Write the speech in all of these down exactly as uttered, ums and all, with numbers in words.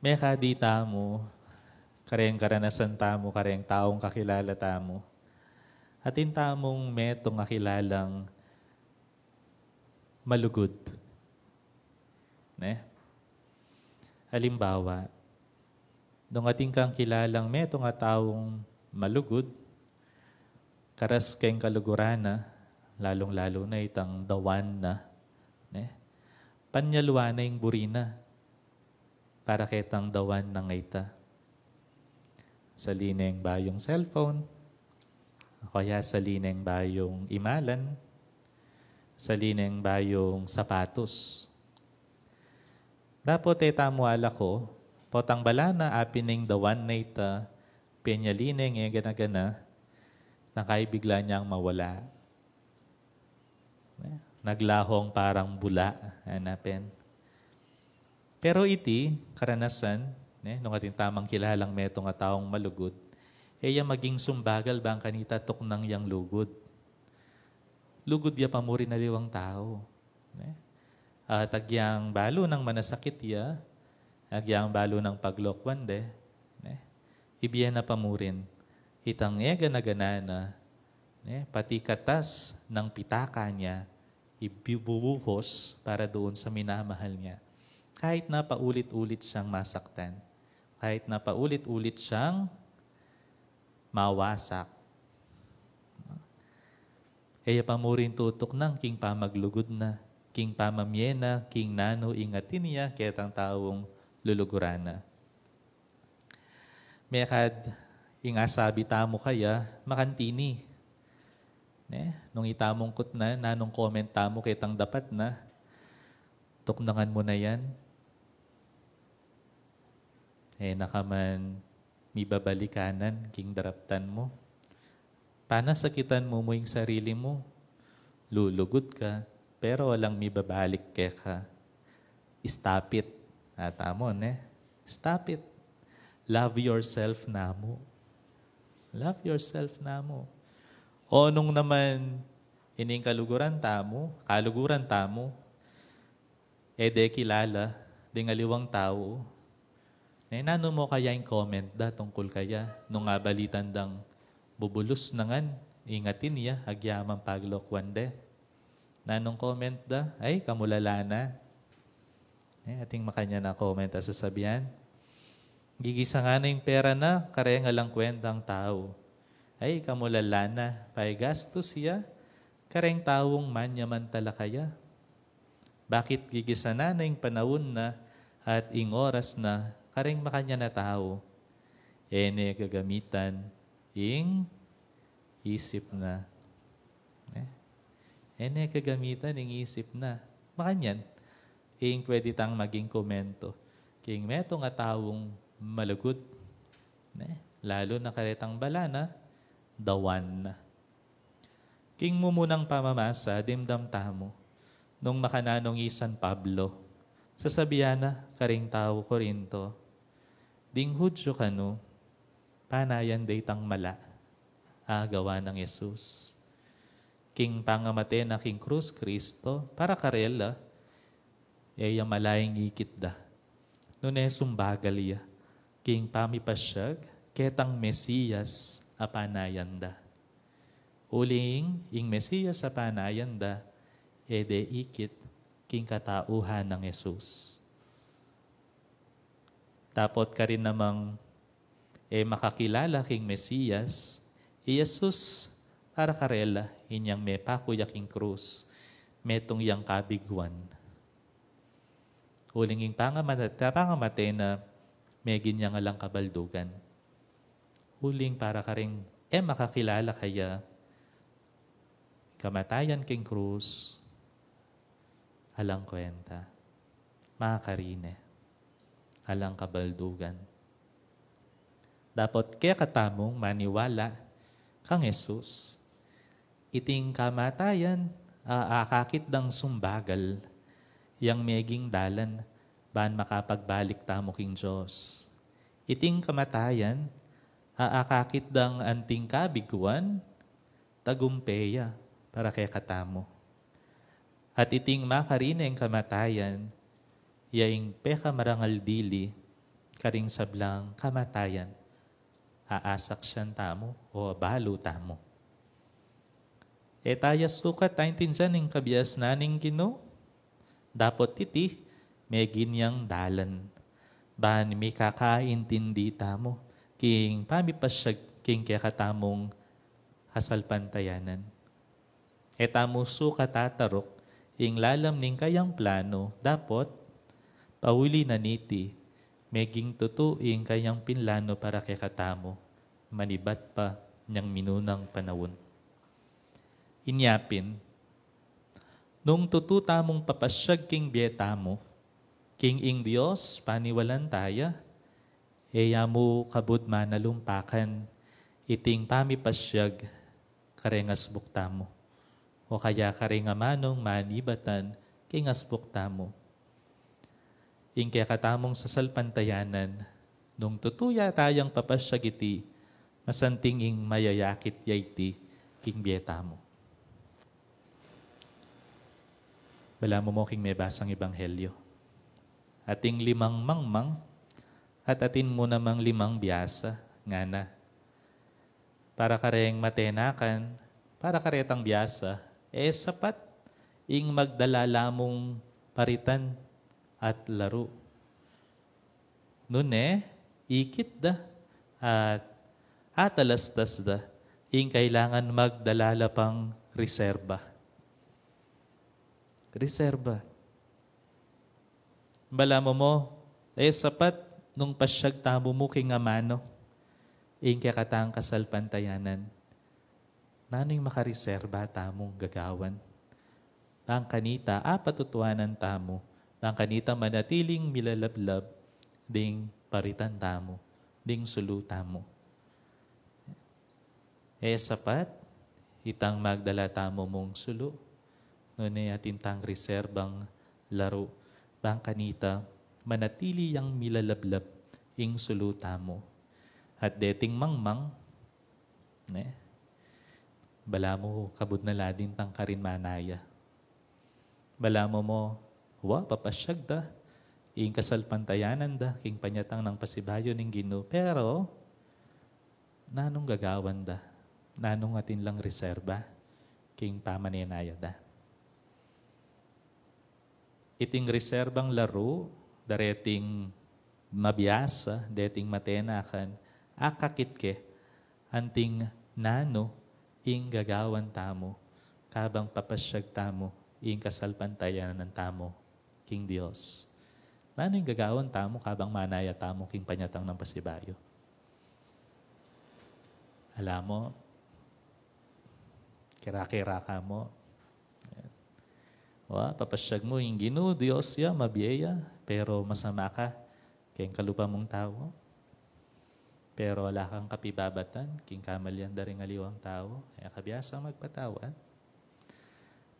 Mekad itamu, kareng karanasan tamu, kareng taung kakilala tamu, atin tamung metung a kilalang malugud. Ne? Alimbawa, nung atin kang kilalang metung a taung malugud, karas keng kaluguran na, lalung-lalu na itang dawan na, ne? Panyaluan na ing buri na para ketang dawan nang ita. Sali neng bayung cellphone, o kaya sali neng bayung imalan, sali neng bayung sapatos. Dapot e tamu alako, potang bala na apin ing dawan na ita, penyali neng e gana-gana, nakaibigla niyang mawala. Ne? Naglahong parang bula, anapen. Pero iti, karanasan, ne, nung atin tamang kilalang metung a taung malugud, e ya maging sumbagal bang kanita tuknang yang lugud. Lugud ya pa mu rin aliwang tau. Ne? At agyang balu nang manasakit ya, agyang balu nang paglokwan de, ne? Ibie na pa mu rin itang e gana-gana na, ne? Pati katas nang pitaka niya, ibibubuhos para doon sa minamahal niya. Kahit na paulit-ulit siyang masaktan, kahit na paulit-ulit siyang mawasak. E ya pa mu rin tutuknang king pamaglugud na, king pamamie na, king nanu ing atin ya ketang taung luluguran na. Mekad ing asabi tamu kaya, makanti ni. Ne? Nung itamung kutnan, nanung comment tamu ketang dapat na, tuknangan mu na yan. E na ka man mibabalikanan king daraptan mu. Panasakitan mu mu ing sarili mu. Lulugud ka, pero alang mibabalik keka. Stop it. Ata mu, ne? Stop it. Love yourself na mu. Love yourself na mu. O nung naman ining kaluguran tamu, kaluguran tamu, e de kilala ding aliwang tau, ne, nanu mu kaya ing comment da tungkul kaya nung abalitan dang bubulus na ngan ing atin ya agyamang paglokwan de? Nanung comment da? Ay, kamulala na. Ne, ating makanyan a comment a sasabian, gigisa ngana ing pera na kareng alang kwentang tau. Ay, kamulala na, paigastus ya kareng taung manyamantalakaya. Bakit gigisanan na ing panaun na at ing oras na kareng makanyan a tau? E ne gagamitan ing isip na. Ne? E ne gagamitan ing isip na. Makanyan, ing pwede tang maging komento king metung a taung malugud. Ne? Lalu na karetang bala na, dawan na. King mumunang pamamasa, dimdam tamu nung makananu i San Pablo. Sasabian na karing tau Corinto, ding Hudyo kanu, panayan de itang mala a gawa nang Jesus. King pangamate na king krus Kristo, para karela, e ya mala ing ikit da. Nune sumbagal ya king pamipasyag ketang Mesiyas a panayan da. Uling ing Mesiyas a panayan da, e de ikit king katauhan nang Jesus. Dapot karin namang e makakilala king Mesiyas, i Jesus para karela inyang mepaku ya king krus, metung yang kabiguan. Uling ing pangamate, pangamate na meging yang alang kabaldugan. Uling para karing e makakilala kaya, kamatayan king krus, alang kwenta. Makarine. Alang kabaldugan. Dapot kekatamung maniwala kang Jesus, iting kamatayan a akakit dang sumbagal yang meging dalan ban makapagbalik tamu king Dios. Iting kamatayan a akakit dang anting kabiguan, tagumpe ya para kekatamu. At iting makarineng kamatayan, ya ing pekamarangal dili karing sablang kamatayan, aasaksian tamu o abalu tamu. E taya sukat aintindian ing kabiasnan ning Ginu, dapot iti, meging yang dalan ban mikakaintindi tamu king pamipasiag king kekatamung kasalpantayanan. E tamu sukat ataruk ing lalam ning kayang planu, dapot pauli na niti, meging tutu ing kayang pinlanu para kekatamu manibat pa nang minunang panaun. Inya pin, nung tutu tamung papasiag king bie tamu, king ing Dios paniwalan taya, e ya mu kabud manalumpakan iting pamipasiag kareng asbuk tamu, o kaya kareng amanung manibatan king asbuk tamu. Ing kekatamung sasalpantayanan, nung tutu ya tayang papasiag iti, masanting ing mayayakit ya iti king bie tamu. Balamu mo king mebasang ebanghelyo. Atin limang mangmang, at atin mu namang limang biasa, ngana. Para kareng matenakan, para karetang biasa, e sapat ing magdala la mung paritan at laru. Nune, ikit da at atalastas da ing kailangan magdala la pang reserba. Reserba. Balamu mo, e sapat nung pasiag tamu mu king amanu ing kekatang kasalpantayanan. Nanu ing makareserba tamung gagawan? Bang kanita, apatutuanan tamu, bang kanita manatiling milalablab ding paritan tamu, ding sulu tamu. E sapat itang magdala tamu mung sulu, nune atin tang reserbang laru, bang kanita manatili yang milalablab ing sulu tamu. At deting mangmang, ne? Balamu kabud na la din tang karin manaya. Balamu mo, wa, papasiag da ing kasalpantayanan da king panyatang nang pasibayu ning Ginu, pero nanung gagawan da? Nanung atin lang reserba king pamanenaya da? Iting reserbang laru, dareting mabiasa, deting matenakan, akakit ke anting nanu ing gagawan tamu kabang papasiag tamu ing kasalpantayanan tamu king Dios. Nanu ing gagawan tamu kabang manaya tamu king panyatang nang pasibayu? Ala mo, kera-kera ka mo. Wa, papasiag mu ing Ginu Dios ya, mabie ya, pero masama ka keng kalupa mung tau. Pero ala kang kapibabatan king kamalian da ring aliwang tau, e ka biasang magpatawad.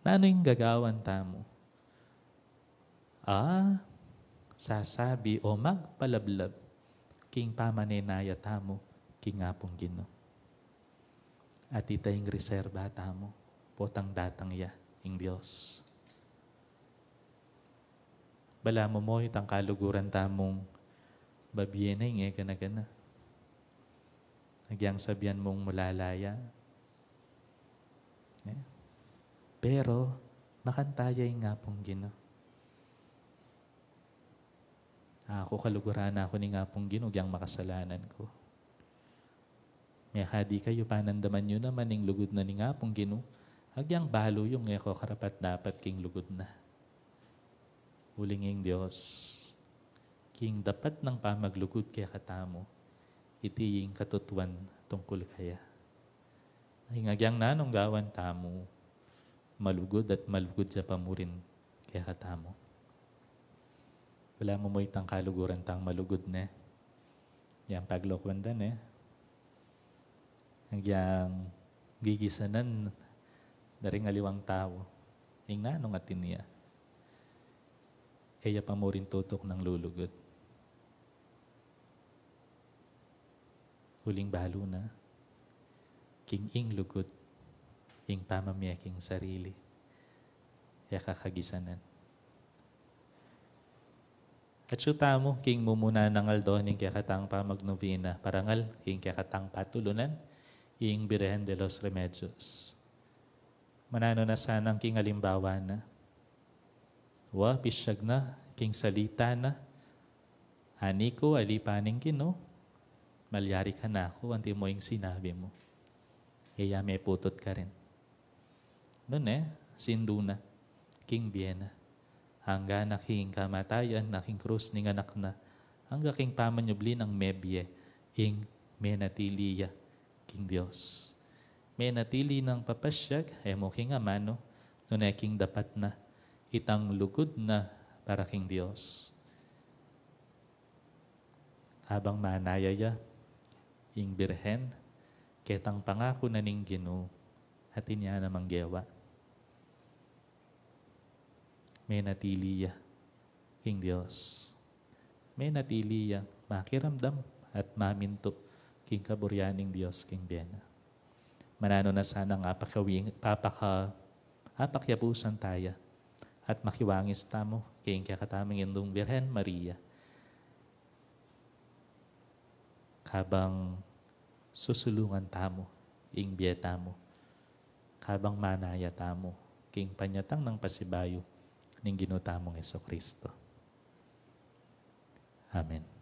Nanu ing gagawan tamu? A, sasabi o magpalablab king pamanenaya tamu king Apung Ginu. At ita ing reserba tamu potang datang ya ing Dios. Balamu mo itang kaluguran tamung babie na ing e gana-gana. Agyang sabian mung mulala ya. Ne? Pero, makanta ya ing Apung Ginu. Aku, kaluguran aku ning Apung Ginu, agyang makasalanan ku. Mekadi kayu, panandaman yu naman ing lugud na ning Apung Ginu, agyang balu yung e ko karapat-dapat king lugud na. Uling ing Dios, king dapat nang pamaglugud kekatamu, iti ing katutuan tungkul kaya. Ing agyang nanung gawan tamu, malugud at malugud ya pa murin kekatamu. Balamu mo itang kaluguran tang malugud, ne? Yang paglokuan da, ne? Agyang gigisanan da ring aliwang tau ing nanung atin ya, e ya pa murin tutuknang lulugud. Uling balu na, king ing lugud, ing pamamie king sarili, e ka kagisanan. Atsu tamu king mumuna nang aldo ning kekatang pamagnovena, parangal king kekatang patulunan, ing Birhen de los Remedios. Mananu na sanang king alimbawa na. Wa, pisyag na king salita na. Ani ku, alipan ning Ginu, malyari kanaku anti mo ing sinabi mu. E ya meputut karin. Nune, sindu na king bie na. Angga na king kamatayan na king krus ning anak na, angga king pamanyubli nang mebie, ing menatili ya king Dios. Menatili nang papasyag, e mu king amanu, nune king dapat na, itang lugud na para king Dios. Kabang manaya ya ing Birhen, ketang pangaku na ning Ginu, atin ya namang gewa. Menatili ya king Dios. Menatili ya makiramdam at mamintu king kaburian ning Dios king bie na. Mananu na sanang apakawing-, papaka-, apakyabusan taya at makiwangis tamu king kekatamung Indung Birhen Maria. Kabang susulungan tamu ing bie tamu, kabang manaya tamu king panyatang nang pasibayu ning Ginu tamung Jesucristo. Amen.